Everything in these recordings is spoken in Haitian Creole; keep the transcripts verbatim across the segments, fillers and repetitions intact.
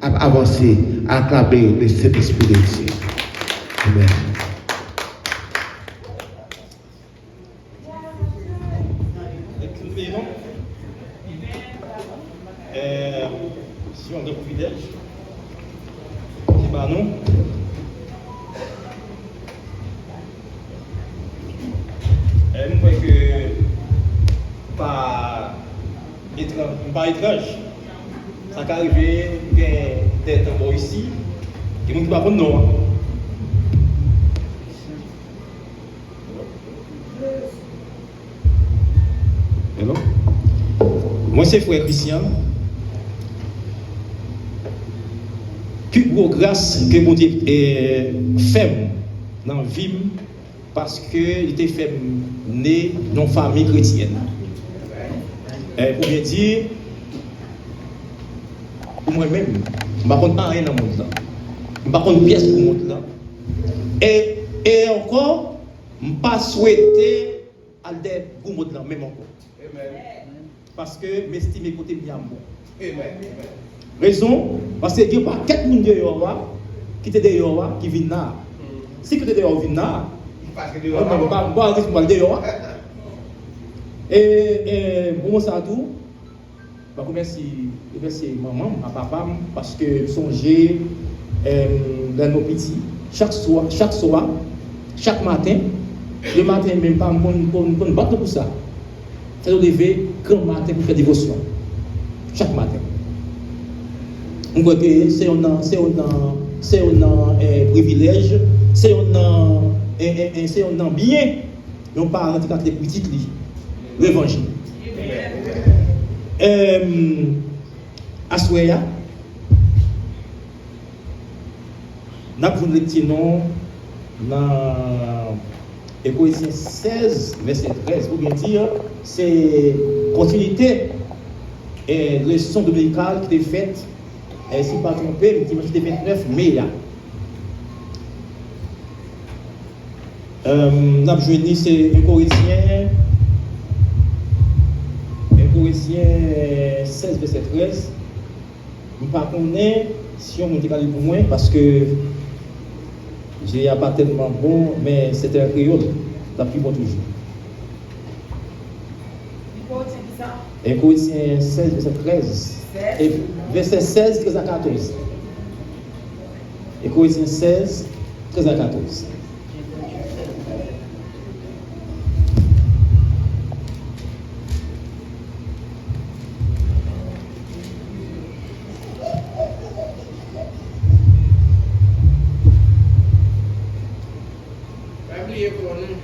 ap avanse, aklame le Sentespri de Dye. Amèn. Ekriven, euh, se yon gran privilèj ki ba nou. Euh, m kwè ke pa etran-, m pa etranj. Sa ka rive, gen de tan bò isi, gen moun ki pa konn non an. Hello? Mwen se frè Christian. Pi gwo gras ke Bondye, eh, fè m nan vi m, paske li te fè m ne nan yon fanmi kretyèn. Eh, pou byen di, pou mwen menm, m pa konn anyen nan mond lan. M pa konn pyès gwo mond lan. E, e ankò, m pa swete al dèyè gwo mond lan menm ankò. Paske m estime kote m ye a m bon. Rezon, paske gen pakèt moun deyò a, ki te deyò a, ki vin la a. Si ki te deyò a ou vin la a, mwen, mwen, m pa, m pa riske pou m al deyò a. E, e, moman sa a tou, m ap remèsye, remèsye manman m, a papa m, paske m sonje, em, lè nou piti, chak swa, chak swa, chak maten, lematen menm pa m konn, konn, konn bat nou pou sa. Fè nou leve gran maten pou fè devosyon. Chak maten. M kwè ke se youn nan, se youn nan, se youn nan, eh, privilèj, se youn nan, eh, eh, eh, se youn nan byen yon paran te ka kite pitit li levanjil. Em, aswè a, n ap jwenn lekti nou nan Ekorentyen sèz, vèsè trèz, pou byen di, se kontinite, eh, leson dominikal ki te fèt, eh, si m pa twonpe m, dimanch ki te vennèf me a. Em, n ap jwenn li, se Ekorentyen, Ekorentyen sèz, vèsè trèz. M pa konnen si yon moun te ka li l pou mwen, paske je a pa tèlman bon, men se te an kreyòl, l ap pi bon toujou. Ekorentyen sèz, vèsè trèz. E vèsè sèz, trèz a katòz. Ekorentyen sèz, trèz a katòz. Pa bliye kò nou.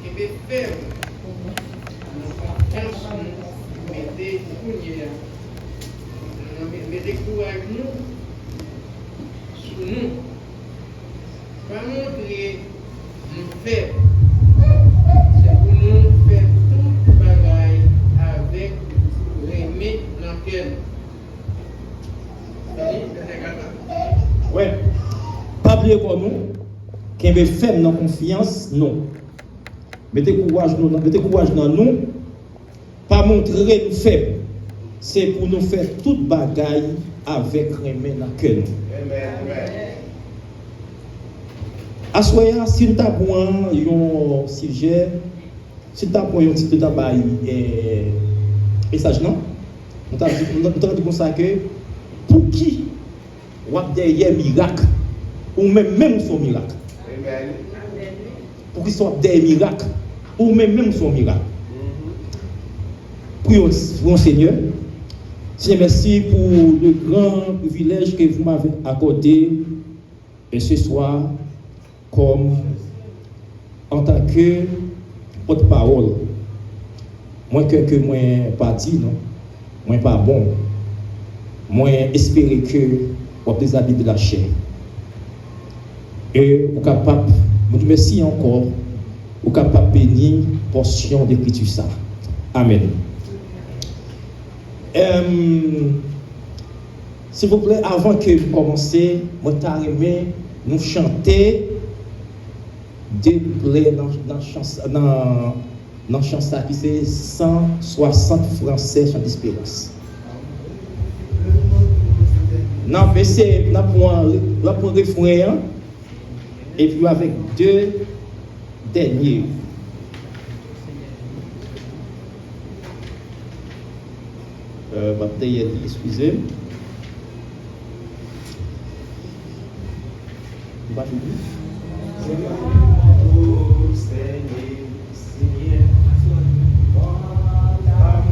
Kenbe fèm nan konfyans nou mete kounye a. Mete kouraj nou sou nou. Pa montre nou fèb. Se pou nou fè tout bagay avèk renmen nan kè nou. Fini, vèsè katòz. Wè, pa bliye kò nou, kenbe fèm nan konfyans nou. Mete kouraj nou, mete kouraj nan nou, pa montre nou fèb. Se pou nou fè tout bagay avèk renmen nan kè nou. Aswè a, si n ta pran yon sijè, si n ta pran yon tit, nou ta bay, eh, mesaj lan, nou ta di, nou ta di konsa ke, pouki w ap dèyè mirak? Ou menm menm ou se yon mirak. Poukisa w ap dèyè mirak? Ou menm menm ou se yon mirak. Priyons, priyons Senyè. Senyè, mèsi pou le gran privilèj ke vous m'avez accordé, euh, ce soir comme en tant que pòtpawòl. Mwen kwè ke mwen pa di non, mwen pa bon. Mwen espere ke w ap dezabiye de lachè. E ou kapab, mwen di mèsi ankò, ou kapab beni pòsyon de ekriti sa. Amèn. Em, silvouplè, avan ke m kòmanse, mwen ta renmen nou chante de kouplè nan, nan chans, nan, nan chan sa ki se san swasant fransè, chan desperans. N ap eseye, n ap pran, n ap pran refren an, epi avèk de dènye yo. Euh, m ap dèyè li, eskize m. M pa vin.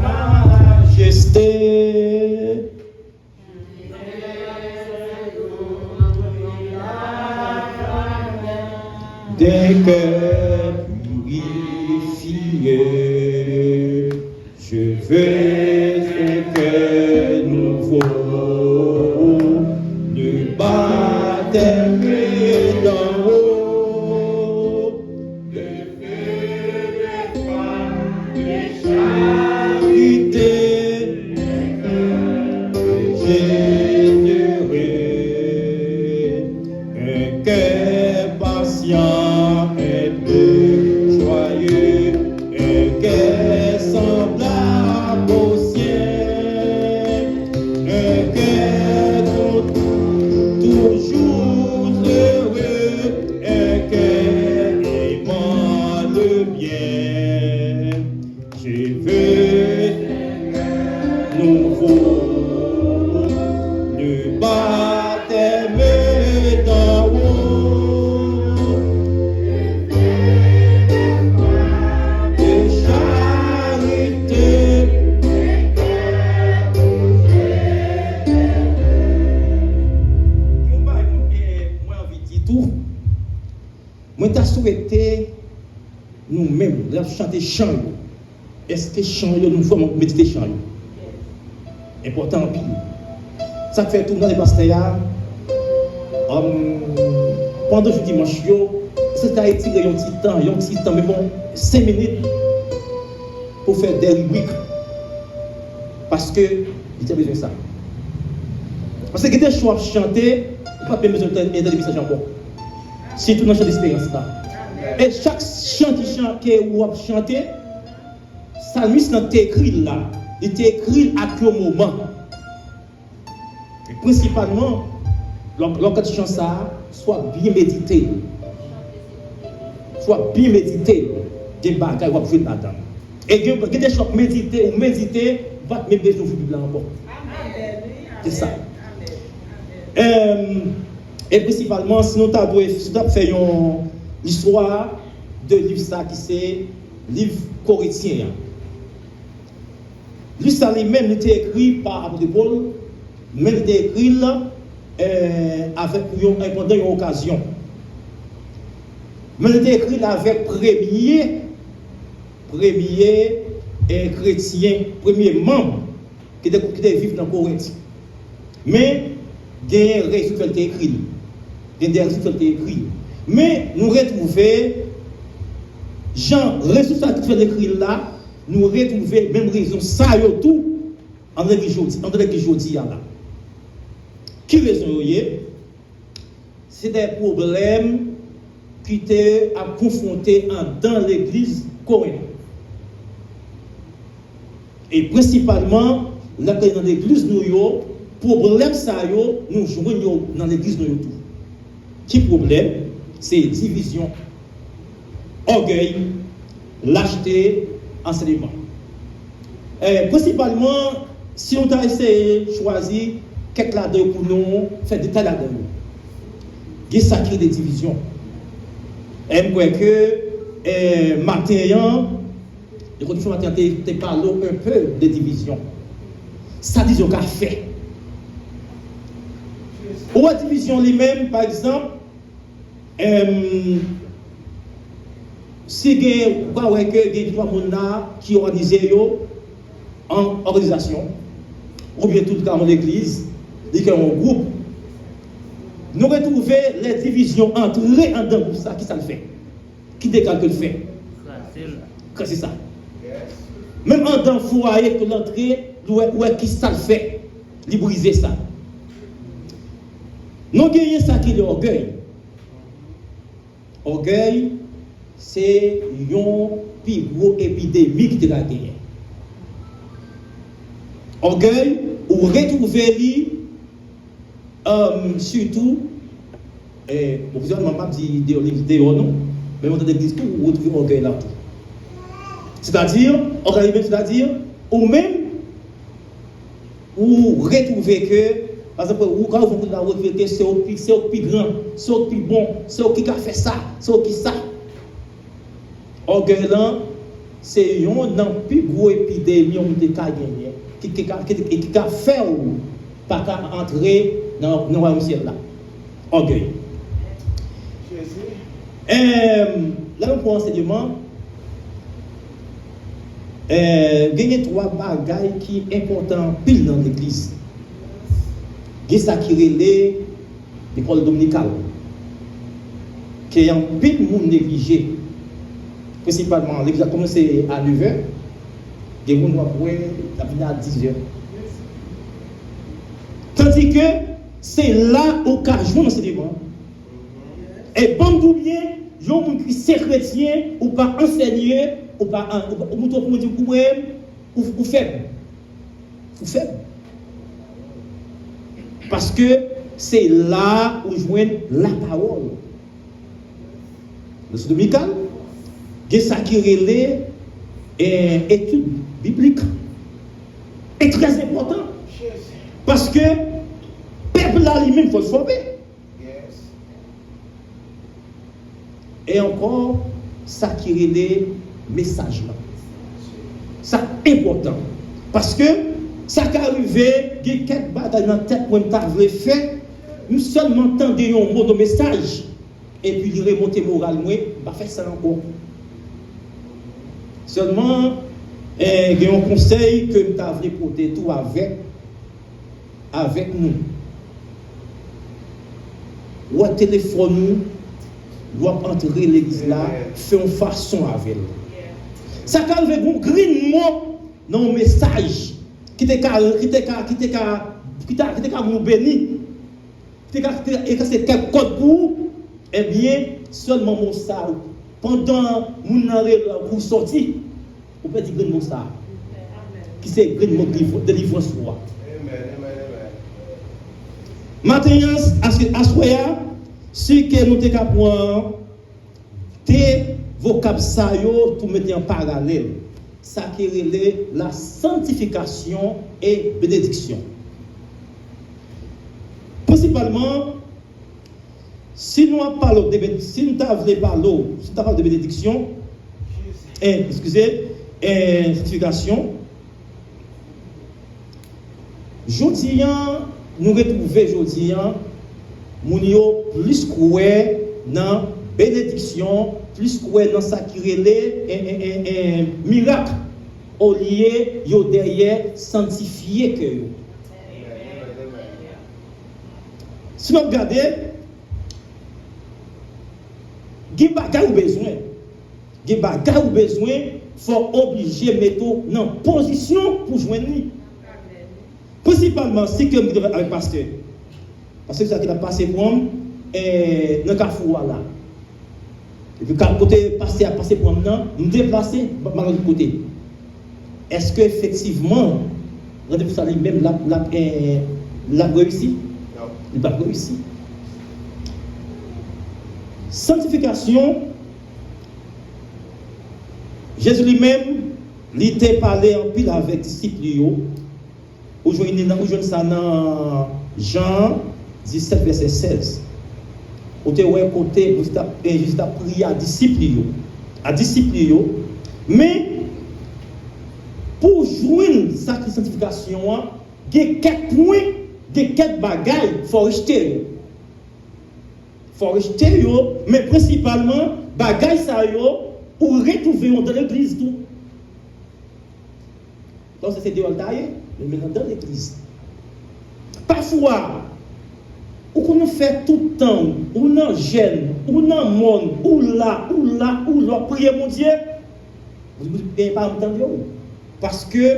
Majeste. D'un cœur purifié, je veux un cœur nouveau, le baptême d'en haut, le feu de charité, généreux, un cœur patient, un cœur joyeux, un cœur semblable au ciel, un cœur toujours heureux, un cœur aimant le bien. Je veux nouveau, le baptême d'en haut, de charité. Yon bagay mwen, mwen anvi di tou, mwen ta swete nou menm, lè n ap chante chan yo, èske chan yo, nou vrèman medite chan yo? Enpòtan anpil. Sa k fè tou, m tande pastè a, um, pandan jou dimanch yo, se ta etire yon ti tan, yon ti tan, men bon, senk minit pou fè de ribrik. Paske li te bezwen sa. Paske gen de chan w ap chante, ou pa t menm bezwen tande, tande mesaj ankò. Sitou nan chan desperans la. E chak chan ki chan ke ou ap chante, salmis lan te ekri l la, li te ekri l ak yon moman. E prensipalman, lè w, lè w ap tande chan sa a, si w ap byen medite l, si w ap byen medite l, gen bagay w ap jwenn ladan l. E gen, gen de chan w ap medite, ou medite, ou pa t menm bezwen ouvri Bib la ankò. Se sa. Em, e prensipalman, si nou ta dwe, si nou ta fè yon listwa de liv sa ki se liv Korentyen an. Liv sa li menm, li te ekri pa apot Pòl, men li te ekri l, eh, avèk yon, eh, pandan yon okazyon. Men li te ekri l avèk premye, premye, eh, kretyen, premye manm ki te, ki te viv nan Korent. Men, genyen rezon k fè l te ekri l. Gen de rezon k fè l te ekri l. Men, nou retwouve jan rezon sa ki fè l ekri l la, nou retwouve menm rezon sa yo tou anndan legliz jodi, anndan legliz jodi a la. Ki rezon yo ye? Se de pwoblèm ki te ap konfwonte anndan legliz Korent. E prensipalman, lè ke nan legliz nou yo, pwoblèm sa yo, nou jwenn yo nan legliz nou yo tou. Ki pwoblèm? Se divizyon, ògèy, lachte, ansèyman. E, prensipalman, si nou ta eseye chwazi kèk ladan yo pou nou fè detay ladan yo, gen sa ki rele divizyon. E m kwè ke, e, maten an, Lekòl Dife maten an te, te pale w un peu de divizyon. Sa divizyon ka fè. Ou wè divizyon li menm, pa egzanp, em, si gen, ou ka wè ke gen de twa moun la ki òganize yo an òganizasyon, oubyen tou ka an legliz, li ka yon gwoup. Nou retwouve lè divizyon antre anndan gwoup sa, ki sa l fè? Ki dega ke l fè? Kraze l. Kraze sa. Menm anndan fwaye ke l antre, ou wè, ou wè ki sa l fè. Li brize sa. Nou genyen sa ki rele ògèy. Ògèy, se yon pi gwo epidemi ki te ka genyen. Ògèy, ou retwouve li Èm, sitou, e, bon, fizyèlman, m ap di deyò, deyò non, men ou tande legliz tou, ou retwouve ògèy la tou. Sètadi, ògèy menm, sètadi, ou menm, ou retwouve ke, pa egzanp, ou ka ouvri kote la, ou retwouve ke se ou ki, se ou ki pi gran, se ou ki pi bon, se ou ki ka fè sa, se ou ki sa. Ògèy lan, se yonn nan pi gwo epidemi yon moun te ka genyen, ki, ki ka, ki, ki ka fè w pa ka antre nan, nan wayòm syèl la. Ògèy. Jezi. Em, lè nou pran ansèyman, eh, genyen twa bagay ki enpòtan anpil nan legliz. Gen sa ki rele lekòl dominikal, ke anpil moun neglije. Prensipalman, legliz la kòmanse a nevè, gen moun w ap wè l ap vini a dizè. Tandike, se la ou ka jwenn ansèyman. E ban m di w byen, yon moun ki se kretyen, ou pa ansèye, ou pa, ou pa, ou montre pou moun di w, ou, ou, ou fèb. Ou fèb. Paske se la ou jwenn lapawòl. Leson dominical, gen sa ki rele, eh, etid biblik. E trè enpòtan. Paske pèp la li menm fò l fòme. E ankò, sa ki rele mesaj lan. Sa enpòtan. Paske sa ka rive, gen kèk bagay nan tèt mwen m ta vle fè, m sèlman tande yon mo nan mesaj, epi li remonte moral mwen, m pa fè sa ankò. Sèlman, eh, gen yon konsèy ke m ta vle pote tou avèk, avèk nou. Wè telefòn ou, w ap antre legliz la, fè yon fason avè l. Sa ka rive gon grenn mo nan yon mesaj ki te ka, ki te ka, ki te ka, ki ta, ki te ka moun beni, ki te ka, ki te ka efase kèk kòd pou ou, ebyen, sèlman mo sa, pandan moun nan rele w pou w sòti, ou pèdi grenn mo sa a, ki se grenn mo deliv-, delivrans ou a. Maten an, as-, aswè a, si ke nou te ka pran de vokab sa yo pou mete an paralèl, sa ki rele la sanctification et bénédiction. Prensipalman, si nou ap pale w de ben-, si n ta vle pale w, si n ta pale de benediksyon, eh, eskize, eh, sanctification, jodi an, nou retwouve jodi an, moun yo plis kwè nan benediksyon, plis kwè nan sa ki rele, eh, eh, eh, eh, mirak, olye yo dèyè sanntifye kè yo. Si n ap gade, gen bagay ou bezwen. Gen bagay ou bezwen, fò w oblije mete w nan pozisyon pou jwenn li. Prensipalman, si ke m te avèk pastè. Paske sa ki t ap pase pran m, eh, nan kafou a la. Epi ka-, kote pastè a pase pran m nan, m deplase, m al lòt kote. Èske efektivman, randevou sa li menm l ap, l ap, eh, l ap reyisi? Non. Li p ap reyisi. Sanktifikasyon, Jezi li menm, li te pale anpil avèk disip li yo. Ou jwenn li nan, ou jwenn sa nan Jan disèt, vèsè sèz. Ou te wè kote Jezi t ap, eh, Jezi t ap priye a disip li yo. A disip li yo. Men, pou w jwenn sa ki sanktifikasyon an, gen kèk pwen, gen kèk bagay, fò w rejte yo. Fò w rejte yo, men prensipalman, bagay sa yo, ou retwouve yo nan legliz tou. Donk, se, se deyò l ta ye, men, men anndan legliz. Pafwa, ou konn fè tout tan w, ou nan jèn, ou nan mòn, ou la, ou la, ou la, w ap priye Bondye, Bondye, Bondye pa janm tande w. Paske,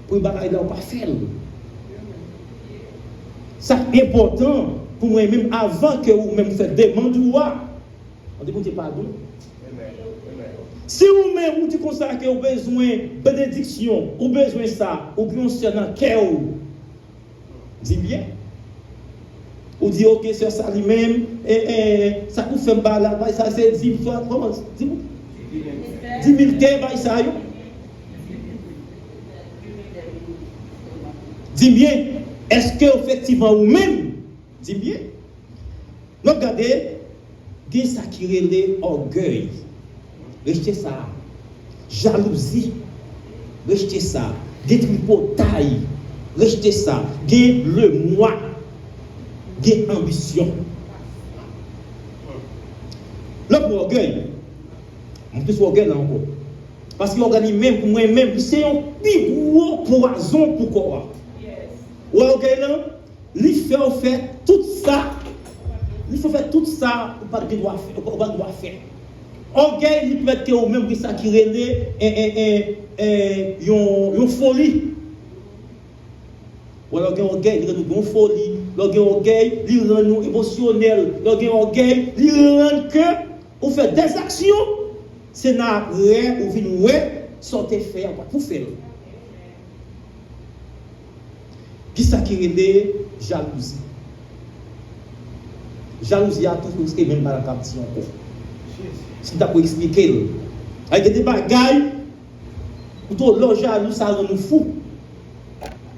premye bagay la, ou pa fè l. Sa k enpòtan pou mwen menm, avan ke ou menm fè demann ou a, mande Bondye padon. Si ou menm ou di konsa ke ou bezwen benediksyon, ou bezwen sa, ou gen yon sè nan kè w, di m byen. Ou di, ok, sè sa li menm, e, e, sa k ou fè m ba la, bay sa, se di m, kòman, di m, di m te bay sa yo. Di m byen, èske efektivman ou menm, di m byen, n ap gade, gen sa ki rele ògèy. Rejte sa. Jalouzi. Rejte sa. Gen tripotay. Rejte sa. Gen lemwa. Gen anbisyon. Lè m pran ògèy, m plis ògèy la ankò. Paske ògèy li menm, pou mwen menm, li se yon pi gwo pwazon pou kò a. Ou wè ògèy lan, li fè w fè tout sa, li fè w fè tout sa ou pa t gen dwa fè, ou pa t gen dwa fè. Ògèy, li pèmèt ke ou menm gen sa ki rele, e, e, e, e, yon, yon foli. Ou wè, lè w gen ògèy, li rann ou gen yon foli. Lè w gen ògèy, li rann ou emosyonèl. Lè w gen ògèy, li rann ke ou fè dèzaksyon, se nan apre ou vin wè sa w te fè a, ou pa t pou fè l. Kisa ki rele jalouzi? Jalouzi a toujou se menm bagay k ap di ankò. Si m ta pou eksplike l, ay, gen de bagay, ou tou lè w jalou, sa rann ou fou.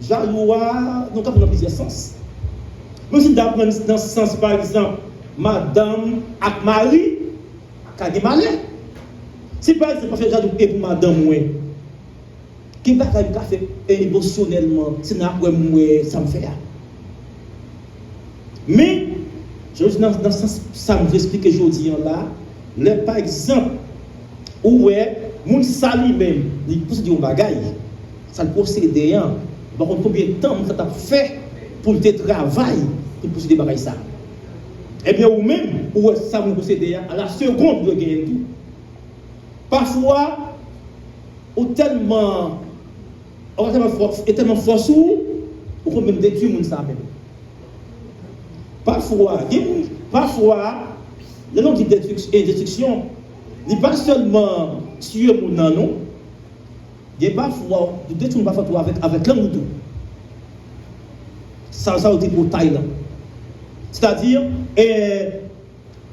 Jalou a, nou ka pran nan plizyè sans. Men si n ta pran nan sans, pa egzanp, madanm ak mari, ka gen malè. Si pa egzanp, m ap fè jalou e pou madanm mwen, gen bagay m ka fè, e, emosyonèlman, se nan apre m wè sa m fè a. Men, jan m di nan, nan sans sa m vle eksplike jodi a la, lè pa egzanp, ou wè, moun sa li menm, li posede yon bagay, sa l posede an, ou pa konn konbyen tan moun sa t ap fè pou l te travay pou l posede bagay sa. Ebyen, ou menm, ou wè sa moun posede a, a la segonn, ou dwe genyen l tou. Pafwa, ou tèlman, ou tèlman fò, e tèlman fò sou ou, ou konn menm detwi moun sa menm. Pafwa, gen moun, pafwa, lè nou di detwi-, e, detwiksyon, li pa sèlman tiye moun nan, non. Gen pafwa, ou detwi moun pafwa tou avèk, avèk lang ou tou. Sa, sa yo di pou tay lan. Sètadi, e,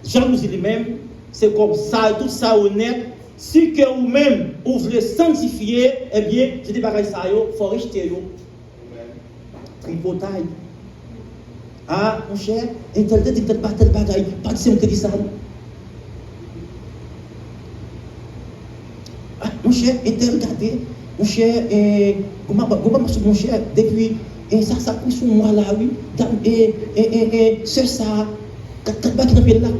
jalouzi li menm, se kòm sa, tout sa yo nèt, si ke ou menm, ou vle santifye, ebyen, se de bagay sa yo, fò rejte yo. Tripotay. A, monchè, entèl te di tèl ba-, tèl bagay, pa di se mwen te di sa, non. A, monchè, entèl gade, monchè, e, gwo mama, gwo mama sou monchè, depi, e, sa, sa pran sou mwa la, wi, dam, e, e, e, e, sè sa, kat, kat ba ki nan pye l la.